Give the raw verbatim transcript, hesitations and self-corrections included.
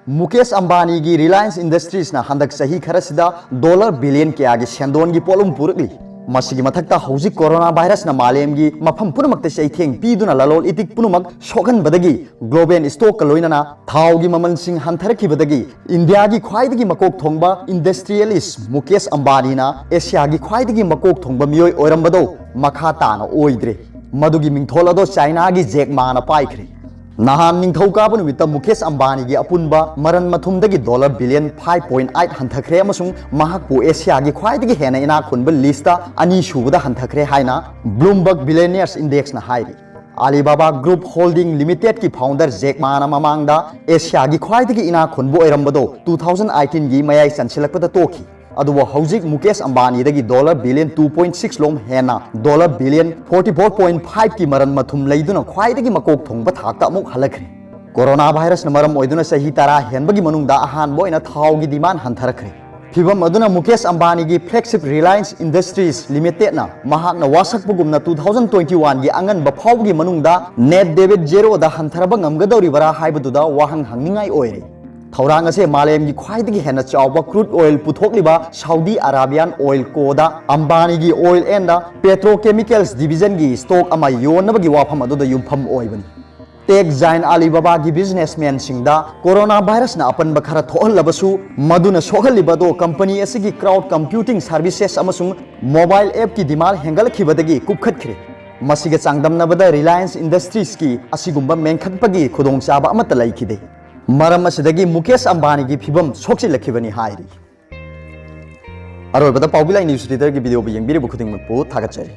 ꯃꯨꯀꯦꯁ ꯑꯝꯕꯥꯅꯤꯒꯤ ꯔꯤꯂꯥꯌꯟꯁ ꯏꯟꯗꯁꯇ꯭ꯔꯤꯁꯅ ꯍꯟꯗꯛ ꯆꯍꯤ ꯈꯔꯁꯤꯗ dollar billion ꯀꯌꯥꯒꯤ ꯁꯦꯟꯗꯣꯟꯒꯤ ꯄꯣꯠꯂꯨꯝ ꯄꯨꯔꯛꯂꯤ꯫ ꯃꯁꯤꯒꯤ ꯃꯊꯛꯇ ꯍꯧꯖꯤꯛ ꯀꯣꯔꯣꯅꯥ ꯚꯥꯏꯔꯁꯅ ꯃꯥꯂꯦꯝꯒꯤ ꯃꯐꯝ ꯄꯨꯝꯅꯃꯛꯇ ꯆꯩꯊꯦꯡ ꯄꯤꯗꯨꯅ ꯂꯂꯣꯜ ꯏꯇꯤꯛ ꯄꯨꯝꯅꯃꯛ ꯁꯣꯛꯍꯟꯕꯗꯒꯤ ꯒ꯭ꯂꯣꯕꯦꯜ ꯁ꯭ꯇꯣꯛꯀ ꯂꯣꯏꯅꯅ ꯊꯥꯎꯒꯤ ꯃꯃꯜꯁꯤꯡ ꯍꯟꯊꯔꯛꯈꯤꯕꯗꯒꯤ ꯏꯟꯗꯤꯌꯥꯒꯤ ꯈ꯭ꯋꯥꯏꯗꯒꯤ ꯃꯀꯣꯛ ꯊꯣꯡꯕ ꯏꯟꯗꯁꯇ꯭ꯔꯤꯌꯦꯂꯤꯁ ꯃꯨꯀꯦꯁ ꯑꯝꯕꯥꯅꯤꯅ ꯑꯦꯁꯤꯌꯥꯒꯤ ꯈ꯭ꯋꯥꯏꯗꯒꯤ ꯃꯀꯣꯛ ꯊꯣꯡꯕ ꯃꯤꯑꯣꯏ ꯑꯣꯏꯔꯝꯕꯗꯣ ꯃꯈꯥ ꯇꯥꯅ ꯑꯣꯏꯗ꯭ꯔꯦ꯫ ꯃꯗꯨꯒꯤ ꯃꯤꯡꯊꯣꯜ ꯑꯗꯣ ꯆꯥꯏꯅꯥꯒꯤ ꯖꯦꯛ ꯃꯥꯅ ꯄꯥꯏꯈ꯭ꯔꯦ꯫ ꯅꯍꯥꯟ ꯅꯤꯡꯊꯧꯀꯥꯕ ꯅꯨꯃꯤꯠꯇ ꯃꯨꯀꯦꯁ ꯑꯝꯕꯥꯅꯤꯒꯤ ꯑꯄꯨꯟꯕ ꯃꯔꯟ ꯃꯊꯨꯝꯗꯒꯤ dollar billion five point eight ꯍꯟꯊꯈ꯭ꯔꯦ ꯑꯃꯁꯨꯡ ꯃꯍꯥꯛꯄꯨ ꯑꯦꯁꯤꯌꯥꯒꯤ ꯈ꯭ꯋꯥꯏꯗꯒꯤ ꯍꯦꯟꯅ ꯏꯅꯥꯛ ꯈꯨꯟꯕ ꯂꯤꯁꯇ ꯑꯅꯤꯁꯨꯕꯗ ꯍꯟꯊꯈ꯭ꯔꯦ ꯍꯥꯏꯅ ꯕ꯭ꯂꯨꯝꯕꯔꯒ ꯕꯤꯂꯤꯌꯅꯤꯌꯔꯁ ꯏꯟꯗꯦꯛꯁꯅ ꯍꯥꯏꯔꯤ꯫ ꯑꯂꯤꯕꯥꯕꯥ ꯒ꯭ꯔꯨꯞ ꯍꯣꯜꯗꯤꯡ ꯂꯤꯃꯤꯇꯦꯗꯀꯤ ꯐꯥꯎꯟꯗꯔ ꯖꯦꯛ ꯃꯥꯅ ꯃꯃꯥꯡꯗ ꯑꯦꯁꯤꯌꯥꯒꯤ ꯈ꯭ꯋꯥꯏꯗꯒꯤ ꯏꯅꯥꯛ ꯈꯨꯟꯕ ꯑꯣꯏꯔꯝꯕꯗꯣ ꯇꯨ ꯊꯥꯎꯖꯟ ꯑꯩꯠꯇꯤꯟꯒꯤ ꯃꯌꯥꯏ ꯆꯟꯁꯤꯜꯂꯛꯄꯗ ꯇꯣꯛꯈꯤ꯫ ꯑꯗꯨꯕꯨ ꯍꯧꯖꯤꯛ ꯃꯨꯀꯦꯁ ꯑꯝꯕꯥꯅꯤꯗꯒꯤ dollar billion two point six ꯂꯣꯝ ꯍꯦꯟꯅ dollar billion forty four point ꯐꯥꯏꯚꯀꯤ ꯃꯔꯟ ꯃꯊꯨꯝ ꯂꯩꯗꯨꯅ ꯈ꯭ꯋꯥꯏꯗꯒꯤ ꯃꯀꯣꯛ ꯊꯣꯡꯕ ꯊꯥꯛꯇ ꯑꯃꯨꯛ ꯍꯜꯂꯛꯈ꯭ꯔꯦ꯫ ꯀꯣꯔꯣꯅꯥ ꯚꯥꯏꯔꯁꯅ ꯃꯔꯝ ꯑꯣꯏꯗꯨꯅ ꯆꯍꯤ ꯇꯔꯥ ꯍꯦꯟꯕꯒꯤ ꯃꯅꯨꯡꯗ ꯑꯍꯥꯟꯕ ꯑꯣꯏꯅ ꯊꯥꯎꯒꯤ ꯗꯤꯃꯥꯟ ꯍꯟꯊꯔꯛꯈ꯭ꯔꯦ꯫ ꯐꯤꯚꯝ ꯑꯗꯨꯅ ꯃꯨꯀꯦꯁ ꯑꯝꯕꯥꯅꯤꯒꯤ ꯐ꯭ꯂꯦꯒꯁꯤꯞ ꯔꯤꯂꯥꯌꯟꯁ ꯏꯟꯗꯁꯇ꯭ꯔꯤꯁ ꯂꯤꯃꯤꯇꯦꯗꯅ ꯃꯍꯥꯛꯅ ꯋꯥꯁꯛꯄꯒꯨꯝꯅ ꯇꯨ ꯊꯥꯎꯖꯟ ꯇ꯭ꯋꯦꯟꯇꯤ ꯋꯥꯟꯒꯤ ꯑꯉꯟꯕ ꯐꯥꯎꯕꯒꯤ ꯃꯅꯨꯡꯗ ꯅꯦꯠ ꯗꯦꯕꯤꯠ ꯖꯦꯔꯣꯗ ꯍꯟꯊꯔꯕ ꯉꯝꯒꯗꯧꯔꯤꯕꯔꯥ ꯍꯥꯏꯕꯗꯨꯗ ꯋꯥꯍꯪ ꯍꯪꯅꯤꯡꯉꯥꯏ ꯑꯣꯏꯔꯦ꯫ ꯊꯧꯔꯥꯡ ꯑꯁꯦ ꯃꯥꯂꯦꯝꯒꯤ ꯈ꯭ꯋꯥꯏꯗꯒꯤ ꯍꯦꯟꯅ ꯆꯥꯎꯕ ꯀ꯭ꯔꯨꯗ ꯑꯣꯏꯜ ꯄꯨꯊꯣꯛꯂꯤꯕ ꯁꯥꯎꯗꯤ ꯑꯔꯥꯕꯤꯌꯥꯟ ꯑꯣꯏꯜ ꯀꯣꯗ ꯑꯝꯕꯥꯅꯤꯒꯤ ꯑꯣꯏꯜ ꯑꯦꯟꯗ ꯄꯦꯇ꯭ꯔꯣꯀꯦꯃꯤꯀꯦꯜꯁ ꯗꯤꯕꯤꯖꯟꯒꯤ ꯁ꯭ꯇꯣꯛ ꯑꯃ ꯌꯣꯟꯅꯕꯒꯤ ꯋꯥꯐꯝ ꯑꯗꯨꯗ ꯌꯨꯝꯐꯝ ꯑꯣꯏꯕꯅꯤ꯫ ꯇꯦꯛ ꯖꯥꯏꯟ ꯑꯂꯤꯕꯥꯕꯥꯒꯤ ꯕꯤꯖꯤꯅꯦꯁꯃꯦꯟꯁꯤꯡꯗ ꯀꯣꯔꯣꯅꯥ ꯚꯥꯏꯔꯁꯅ ꯑꯄꯟꯕ ꯈꯔ ꯊꯣꯛꯍꯜꯂꯕꯁꯨ, ꯃꯗꯨꯅ ꯁꯣꯛꯍꯜꯂꯤꯕ ꯑꯗꯨ ꯀꯝꯄꯅꯤ ꯑꯁꯤꯒꯤ ꯀ꯭ꯂꯥꯎꯗ ꯀꯝꯄ꯭ꯌꯨꯇꯤꯡ ꯁꯔꯚꯤꯁꯦꯁ ꯑꯃꯁꯨꯡ ꯃꯣꯕꯥꯏꯜ ꯑꯦꯞꯀꯤ ꯗꯤꯃꯥꯟ ꯍꯦꯟꯒꯠꯂꯛꯈꯤꯕꯗꯒꯤ ꯀꯨꯞꯈꯠꯈ꯭ꯔꯦ꯫ ꯃꯁꯤꯒ ꯆꯥꯡꯗꯝꯅꯕꯗ ꯔꯤꯂꯥꯌꯟꯁ ꯏꯟꯗꯁꯇ꯭ꯔꯤꯁꯀꯤ ꯑꯁꯤꯒꯨꯝꯕ ꯃꯦꯟꯈꯠꯄꯒꯤ ꯈꯨꯗꯣꯡꯆꯥꯕ ꯑꯃꯠꯇ ꯂꯩꯈꯤꯗꯦ꯫ ꯃꯔꯝ ꯑꯁꯤꯗꯒꯤ ꯃꯨꯀꯦꯁ ꯑꯝꯕꯥꯅꯤꯒꯤ ꯐꯤꯚꯝ ꯁꯣꯛꯆꯤꯜꯂꯛꯈꯤꯕꯅꯤ ꯍꯥꯏꯔꯤ꯫ ꯑꯔꯣꯏꯕꯗ ꯄꯥꯎꯕꯤ ꯂꯥꯏ ꯅ꯭ꯌꯨꯁ ꯂꯤꯗꯔꯒꯤ ꯚꯤꯗꯤꯑꯣꯕꯨ ꯌꯦꯡꯕꯤꯔꯤꯕ ꯈꯨꯗꯤꯡꯃꯛꯄꯨ ꯊꯥꯒꯠꯆꯔꯤ꯫